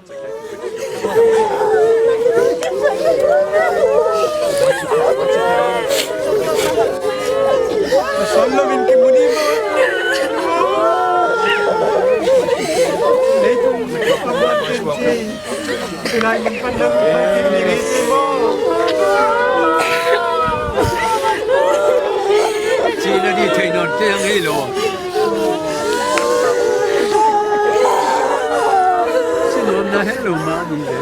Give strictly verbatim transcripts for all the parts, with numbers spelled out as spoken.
Cih na dih theih nawn kei ang ei lo. Cih nawn na het lo mah ni le.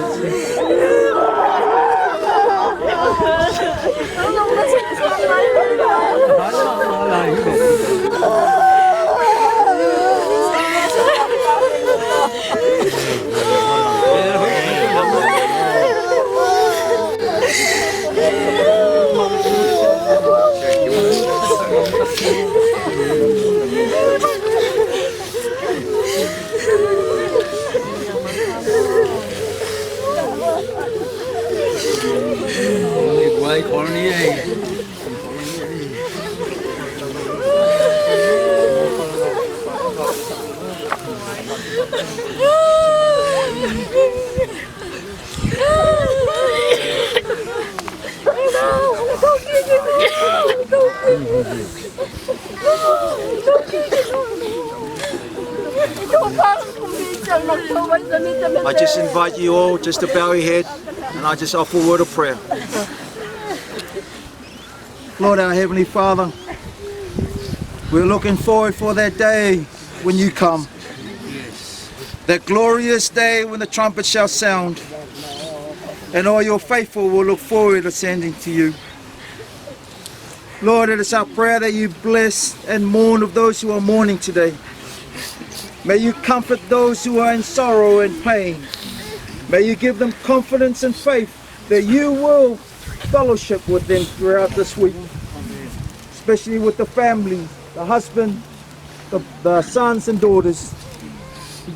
I just invite you all just to bow your head, and I just offer a word of prayer. Lord, our Heavenly Father, we're looking forward for that day when you come. That glorious day when the trumpet shall sound, and all your faithful will look forward ascending to you. Lord, it is our prayer that you bless and mourn of those who are mourning today. May you comfort those who are in sorrow and pain. May you give them confidence and faith that you will fellowship with them throughout this week, especially with the family, the husband, the, the sons and daughters.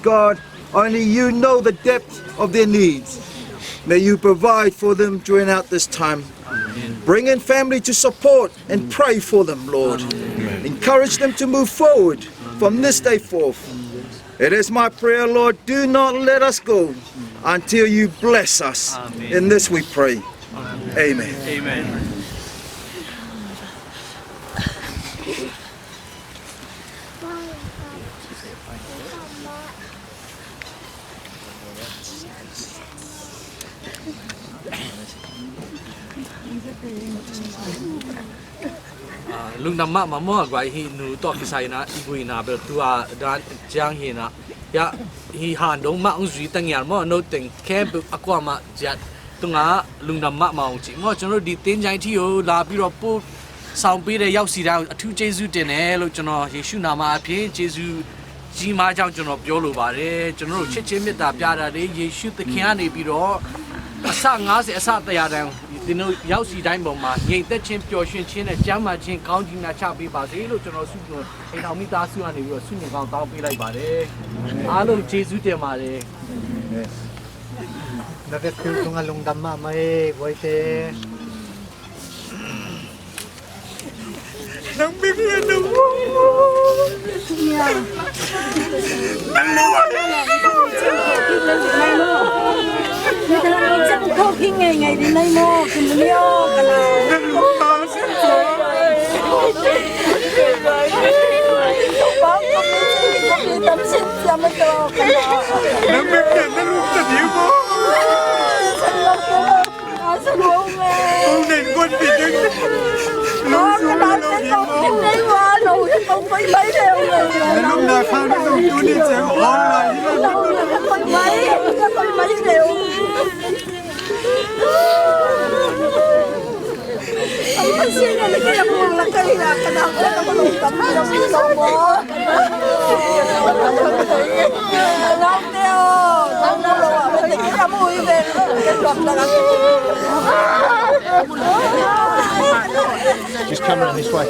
God, only you know the depth of their needs. May you provide for them during out this time. Bring in family to support and pray for them, Lord. Encourage them to move forward from this day forth. It is my prayer, Lord, do not let us go until you bless us. In this we pray. Amen. Ah, lungdam mahmah maw, a guai, hih nu tawh kisai in ah i guihna bel tu-a dan ciang hi in ah, hiah hih han dong mah hong zui ta ngial maw, no teng khempeuh a kuamah ciat tungah lungdam mahmah hong ci maw. ကျွန်တော်တို့ ဒီသင်္ချိုင်းထီးကိုလာပြီးတော့ ပို့ဆောင်ပေးတဲ့ ရောက်စီတိုင်းကို အထူးကျေးဇူးတင်တယ်လို့ ကျွန်တော် ယေရှုနာမအဖြစ် ကျေးဇူးကြီးမားကြောင်း ကျွန်တော် ပြောလိုပါတယ်။ ကျွန်တော်တို့ ချစ်ခြင်းမေတ္တာပြတာတွေ ယေရှုသခင်ကနေပြီးတော့ အဆ ငါးဆယ် အဆ တစ်ရာတန် သင်တို့ ရောက်စီတိုင်းပေါ်မှာ ငြိမ်သက်ခြင်း၊ ပျော်ရွှင်ခြင်းနဲ့ ကျန်းမာခြင်း ကောင်းကြီးများ ချပေးပါစေလို့ ကျွန်တော် ဆုမွန် အိမ်ထောင်မိသားစုကနေပြီးတော့ ဆုမွန်ကောင်း တောင်းပေးလိုက်ပါတယ်။ အားလုံး ကျေးဇူးတင်ပါတယ်။ Na vekpi uh tungah lungdam mahmah e, guaite. Nang bek hi a na Just come around this way.